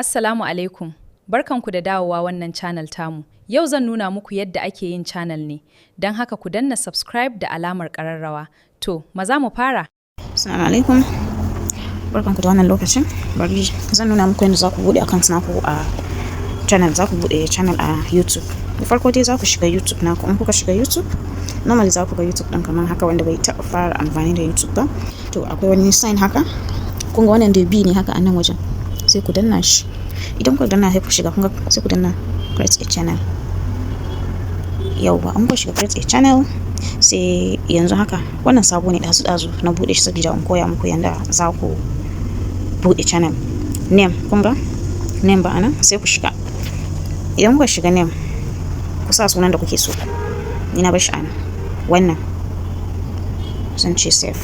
Assalamu alaikum, barkanku da dawowa wannan channel tamu. Yau zan nuna muku yadda ake yin channel ne, don haka ku danna subscribe da alamar ƙararrawa. To, maza mu fara. Assalamu alaikum. Barkanku da wannan lokacin. Bari zan nuna muku yadda za ku buɗe account naku a channel, za ku buɗe channel a YouTube. Da farko dai za ku shiga YouTube naku. In kuka shiga YouTube, normally za ku ga YouTube ɗin kamar haka wanda bai taɓa fara amfani da YouTube ba. To akwai wani sign haka. Kun ga wannan da B ne haka a nan wajen. Sai ku danna shi. Idan ku danna sai ku shiga, kun ga sai ku danna create a channel. Yauwa, in ku shiga create a channel, sai yanzu haka wannan sabo ne, ɗazu ɗazu na buɗe shi saboda in koya muku yanda za ku buɗe channel. Name, kun ga name ba anan, sai ku shiga. Idan kuka shiga name, ku sa sunan da kuke so. Ni na bar shi anan. Wannan zan ce save.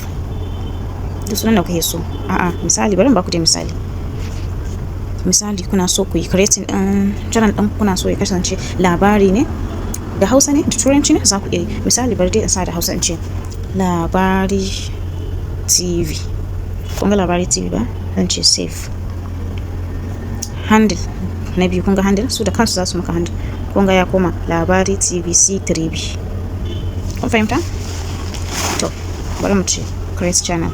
Duk sunan da kuke so. A'a, misali bari in baku dai misali. Misali kuna so ku yi creating ɗin channel ɗin, kuna so ya kasance labari ne, da Hausa ne, da Turanci ne, za ku iya yi. Misali bari dai in sa da Hausa, in ce Labari TV. Kun ga Labari TV ba? Zan ce save. Handle na biyu, kun ga handle, su da kansu za su maka handle. Kun ga ya koma Labari TV C3B. Kun fahimta? To, bari mu ce create channel.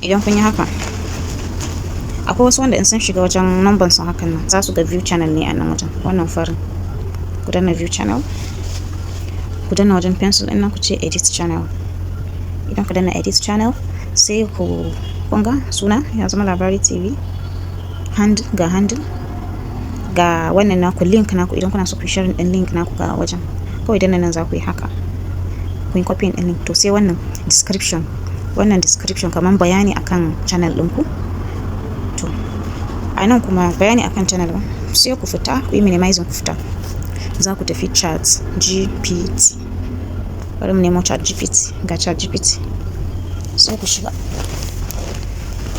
Idan kun yi haka, akwai wasu wanda in sun shiga wajen number su hakan nan za su ga view channel ne a nan wajen, wannan farin. Ku danna view channel, ku danna wajen pencil ɗin nan, ku ce edit channel. Idan ku danna edit channel, sai ku kun ga suna ya zama Labari TV. Handle, ga handle, ga wannan naku link naku. Idan kuna so ku share ɗin link naku, ga wajen. Kawai danna nan za ku yi haka, ku yi copy ɗin link. To sai wannan description, wannan description kamar bayani akan channel ɗinku. To a nan kuma bayani akan channel ba, sai ku fita, ku yi minimizing, ku fita, za ku tafi Chat GPT. Bari mu nemo Chat GPT. Ga Chat GPT, sai ku shiga.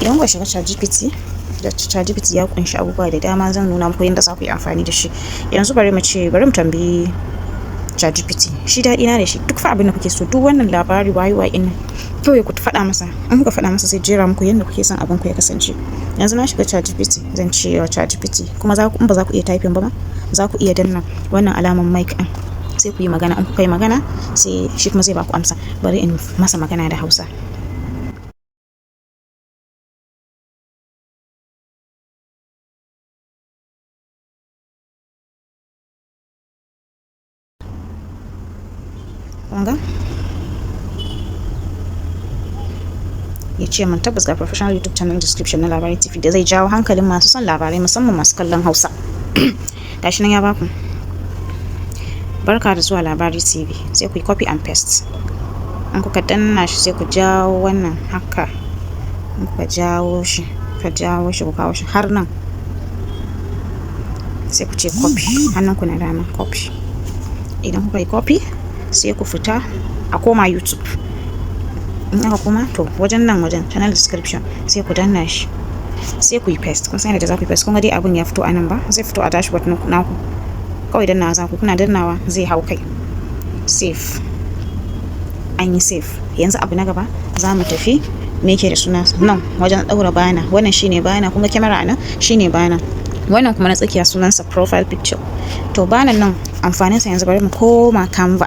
Idan ku shiga Chat GPT, da Chat GPT ya kunshi abubuwa da dama, zan nuna muku yadda za ku yi amfani da shi. Yanzu bari mu ce bari mu tambayi Chat GPT. Shi daɗi na da shi, duk fa abin da kuke so, duk wannan labari wayi wayi nan, kawai ku faɗa masa. In kuka faɗa masa, sai jera muku yadda kuke son abin ku ya kasance. Yanzu na shiga Chat GPT, zan ce wa Chat GPT, kuma za ku, in ba za ku iya typing ba ma, za ku iya danna wannan alaman mic ɗin, sai ku yi magana. In kuka yi magana, sai shi kuma zai ba ku amsa. Bari in masa magana da Hausa. Kun ga ya ce min tabbas ga professional YouTube channel description na Labari TV da zai jawo hankalin masu son labarai, musamman masu kallon Hausa. Gashi nan ya baku: "Barka da zuwa Labari TV." Sai ku yi copy and paste. In kuka danna shi, sai ku jawo wannan haka. In kuka jawo shi, ka jawo shi, ku kawo shi har nan, sai ku ce copy, hannunku na dama, copy. Idan kuka yi copy, sai ku fita a koma YouTube. In aka koma, to wajen nan, wajen channel description, sai ku danna shi, sai ku yi paste. Kun san yadda za ku yi paste? Kun ga dai abun ya fito a nan ba? Zai fito a dashboard naku. Kawai dannawa za ku, kuna dannawa zai hau kai. Save. An yi save. Yanzu abu na gaba, za mu tafi, me yake da suna, nan wajen ɗaura banner. Wannan shine banner. Kun ga kyamara a nan, shine banner. Wannan kuma na tsakiya sunansa profile picture. To banner nan amfaninsa, yanzu bari mu koma Canva.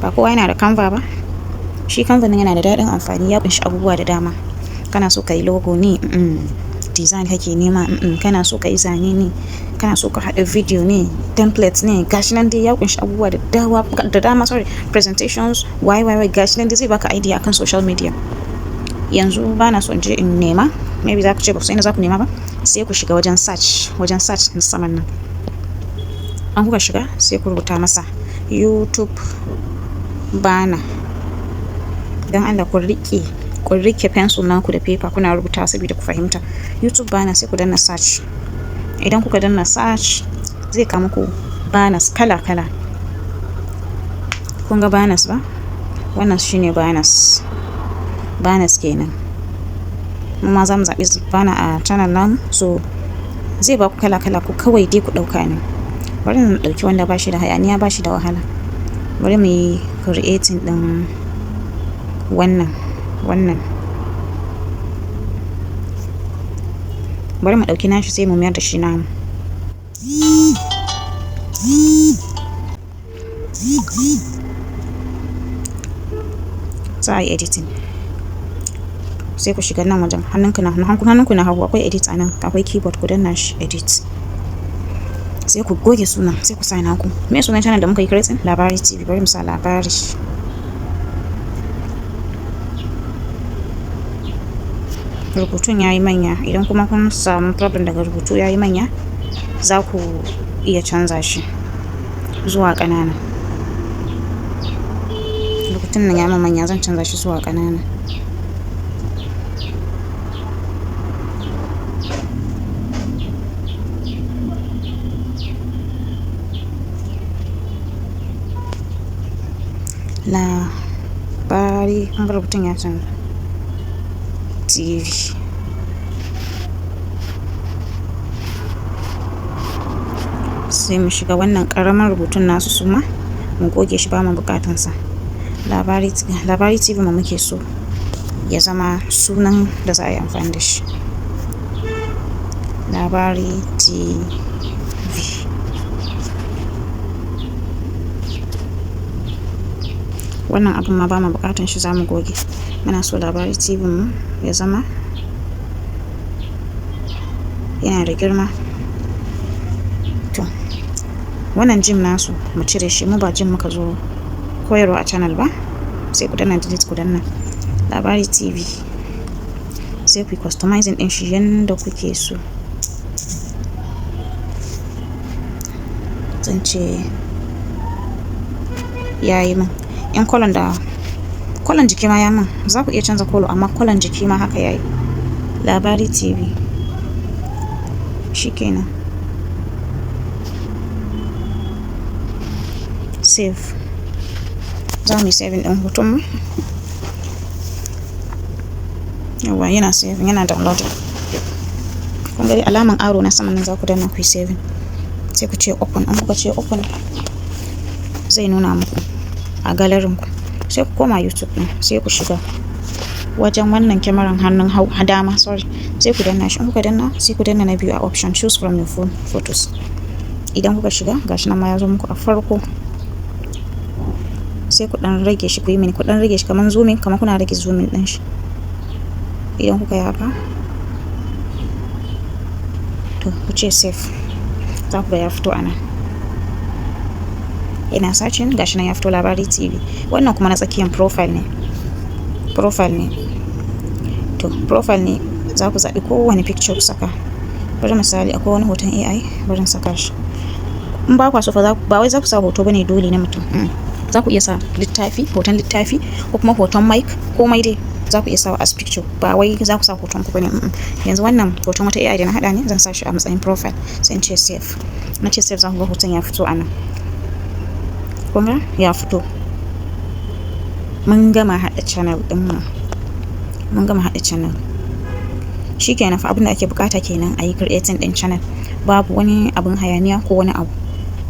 Ba kowa yana da Canva ba. Shi Canva nan yana da daɗin amfani, ya kunshi abubuwa da dama. Kana so ka yi logo ne, design kake nema, kana so ka yi zane ne, kana so ka haɗa video ne, templates ne, gashi nan dai ya kunshi abubuwa da dawa da dama, sorry, presentations, why why why, gashi nan dai zai baka idea akan social media. Yanzu ba na so in je in nema, maybe za ku ce ba ku san inda za ku nema ba. Sai ku shiga wajen search, wajen search na saman nan. An kuka shiga, sai ku rubuta masa YouTube banner. Don Allah ku rike pencil naku da paper kuna rubuta saboda ku fahimta. YouTube banner, sai ku danna search. Idan kuka danna search, zai kawo muku banners kala kala. Kun ga banners ba? Wannan shine banners. Banners kenan. Mu ma za mu zaɓi banner a channel namu, so zai ba ku kala kala, ku kawai dai ku ɗauka ne. Bari mu ɗauki wanda ba shi da hayaniya, ba shi da wahala. Bari mu yi creating ɗin wannan. Bari mu ɗauki nashi sai mu mayar da shi namu. Za a yi editing. Sai ku shiga nan wajen hannunku na hagu, akwai edit a nan, akwai keyboard, ku danna shi, edit. Sai ku goge sunan, sai ku sa naku. Me sunan channel da muka yi creating? Labari TV. Bari mu sa Labari. Rubutun ya yi manya. Idan kuma kun samu problem daga rubutu ya yi manya, za ku iya canza shi zuwa ƙanana. Rubutun nan ya min manya, zan canza shi zuwa ƙanana. Labari, kun ga rubutun ya canza. TV. Sai mu shiga wannan ƙaramin rubutun nasu suma mu goge shi, ba mu buƙatansa. Labari, Labari TV mu muke so ya zama sunan da za a yi amfani da shi. Labari TV. Wannan abun ma ba mu buƙatan shi, za mu goge. Muna so Labari TV mu ya zama yana da girma. To, wannan gym nasu mu cire shi, mu ba gym muka zo koyarwa a channel ba. Sai ku danna delete, ku danna Labari TV. Sai ku yi customizing ɗin shi yanda kuke so. Zan ce ya yi min. In color da color jiki ma ya min. Za ku iya canza color, amma color jiki ma haka yayi. Labari TV. Shi kenan. Save. Za mu yi saving ɗin hoton mu. Yauwa, yana saving, yana downloading. Kun gani alaman arrow na saman nan, za ku danna ku yi saving. Sai ku ce open. In kuka ce open, zai nuna muku a gallery ku. Sai ku koma YouTube ɗin, sai ku shiga wajen wannan kyamaran hannun dama, sorry. Sai ku danna shi. In kuka danna, sai ku danna na biyu a option, choose from your phone photos. Idan kuka shiga, gashi nan ma ya zo muku a farko. Sai ku ɗan rage shi, ku yi mini, ku ɗan rage shi kaman zooming, kaman kuna rage zooming ɗin shi. Idan kuka yi haka, to ku ce save. Za ku ga ya fito a nan. Ina searching, gashi nan ya fito, Labari TV. Wannan kuma na tsakiyan profile ne. Profile ne. To, profile ne, za ku zaɓi kowane picture ku saka. Bari misali akwai wani hoton AI, bari in saka shi. In ba kwa so fa, ba wai za ku sa hoto bane dole na mutum. Za ku iya sa littafi, hoton littafi ko kuma hoton mic, komai dai za ku iya sawa as picture. Ba wai za ku sa hoton ku bane. Yanzu wannan hoton wata AI da na haɗa ne, zan sa shi a matsayin profile. Sai in ce save. Na ce save, za ku ga hoton ya fito a nan. Kun ga ya fito. Mun gama haɗa channel ɗin mu. Mun gama haɗa channel. Shi kenan fa, abin da ake buƙata kenan a yi creating ɗin channel. Babu wani abin hayaniya ko wani abu.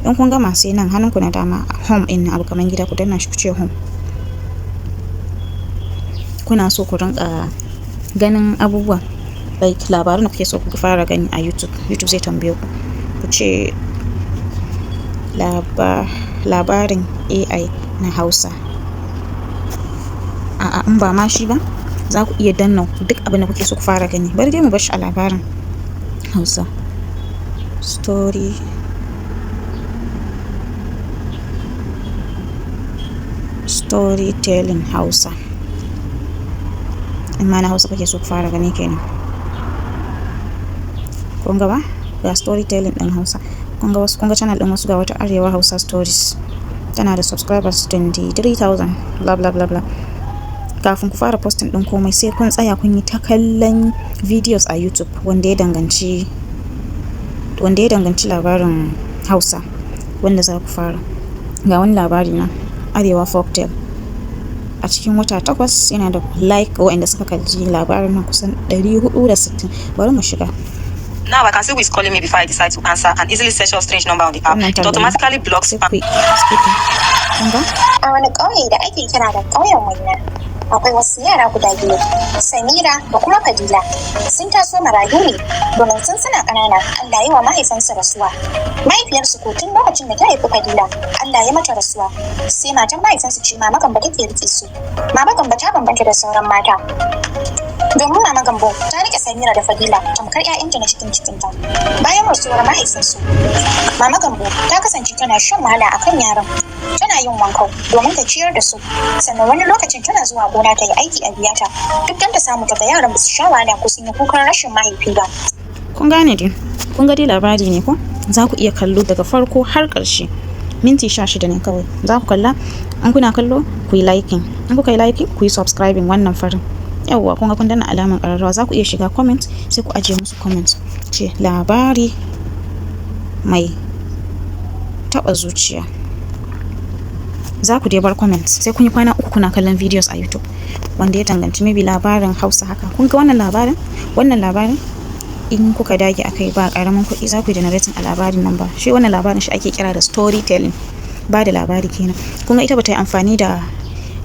In kun gama, sai nan hannunku na dama, home ɗin nan, abu kaman gida, ku danna shi, ku ce home. Kuna so ku rinƙa ganin abubuwa like labaran da kuke so ku fara gani a YouTube. YouTube zai tambaye ku. Ku ce labarin AI na Hausa. A'a, in ba ma shi ba, za ku iya danna duk abin da kuke so ku fara gani. Bari dai mu bar shi a labarin Hausa. Storytelling Hausa. In ma na Hausa kake so ku fara gani kenan. Kun ga ba? Ga storytelling ɗin Hausa. Kun ga wasu, kun ga channel ɗin wasu, ga wata Arewa Hausa Stories. Tana da subscribers 23,000, bla bla bla bla. Kafin ku fara posting ɗin komai, sai kun tsaya kun yi ta kallon videos a YouTube wanda ya danganci labarin Hausa wanda za ku fara. Ga wani labari na Arewa Folktale. A cikin wata 8 yana da like waɗanda suka kalli labarin nan kusan 460. Bari mu shiga. Now I can see who is calling me before I decide to answer and easily search a strange number on the app. Wannan It automatically blocks Sai spam. ku yi skipping. Kun ga? A wani ƙauye da ake kira da ƙauyen Waina. Akwai wasu yara guda biyu, Samira da kuma Fadila. Sun taso marayu ne domin tun suna ƙanana Allah ya wa mahaifansu rasuwa. Mahaifiyarsu ko tun lokacin da ta haifi Fadila, Allah ya mata rasuwa. Sai matan mahaifinsu ce Mama Gambo take rike su. Mama Gambo ta bambanta da sauran mata. Domin Mama Gambo ta rike Samira da Fadila tamkar 'ya'yanta na cikin cikinta. Bayan rasuwar mahaifinsu, Mama Gambo ta kasance tana shan wahala akan yaran. Tana yin wankau domin ta ciyar da su. Sannan wani lokacin tana zuwa gona ta yi aiki a biya ta, duk don ta samu ta ga yaran ba su sha wahala ko sun yi kukan rashin mahaifi ba. Kun gane dai, kun ga dai labari ne ko? Za ku iya kallo daga farko har ƙarshe. Minti 16 ne kawai. Za ku kalla, in kuna kallo ku yi liking. In kuka yi liking, ku yi subscribing wannan farin. Yawwa, kun ga kun danna alamar ƙararrawa. Za ku iya shiga comment, sai ku ajiye musu comment. Ce labari mai taɓa zuciya. Za ku dai bar comment, sai kun yi kwana 3 kuna kallon videos a YouTube wanda ya danganci maybe labarin Hausa haka. Kun ga wannan labarin? Wannan labarin in kuka dage a kai, ba karamin kuɗi za ku yi generating a labarin nan ba. Shi wannan labarin shi ake kira da storytelling, ba da labari kenan. Kun ga ita bata yi amfani da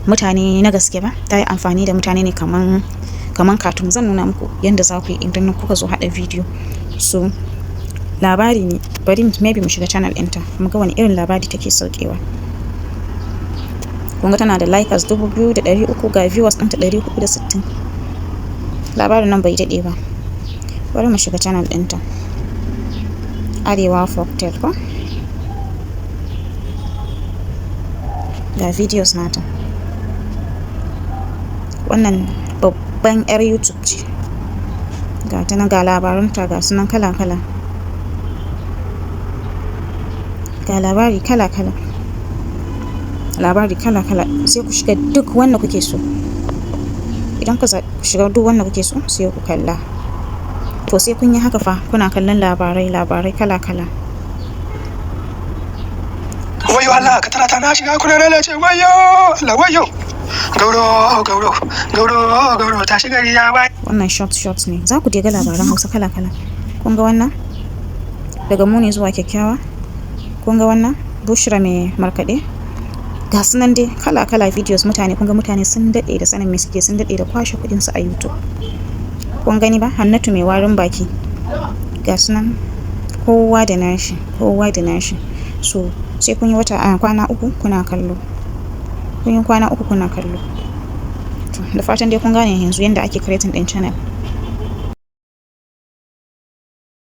mutane na gaske ba, ta yi amfani da mutane ne kaman cartoon. Zan nuna muku yanda za ku yi idan kuka zo haɗa video. So labari ne, bari maybe mu shiga channel ɗinta mu ga wani irin labari take saukewa. Kun ga tana da likers 2300, ga viewers ɗinta 460. Labarin nan bai daɗe ba. Bari mu shiga channel ɗinta, Arewa Folktale ko. Ga videos nata. Wannan babban 'yar YouTube ce. Ga ta nan, ga labarunta, ga sunan kala-kala. Ga labari kala-kala, labari kala-kala. Sai ku shiga duk wanda kuke so. Idan ku shiga duk wanda kuke so, sai ku kalla. To, sai kun yi haka fa, kuna kallon labarai, labarai kala-kala. Wayo Allah, ka tara ta, na shiga kuna lalace. Wayo Allah, wayo gauro, gauro, gauro, gauro, ta shiga riya bai. Wannan short short ne. Za ku dai ga labaran Hausa kala-kala. Kun ga wannan, daga muni zuwa kyakkyawa. Kun ga wannan, Bushra mai markaɗe. Ga su nan dai kala-kala videos. Mutane, kun ga mutane sun daɗe da sanin me suke, sun daɗe da kwashe kuɗinsu a YouTube. Kun gani ba, Hannatu mai warin baki. Ga su nan, kowa da nashi, kowa da nashi. So sai kun yi wata a kwana 3 kuna kallo, kun yi kwana 3 kuna kallo. To, da fatan dai kun gane yanzu yadda ake creating ɗin channel.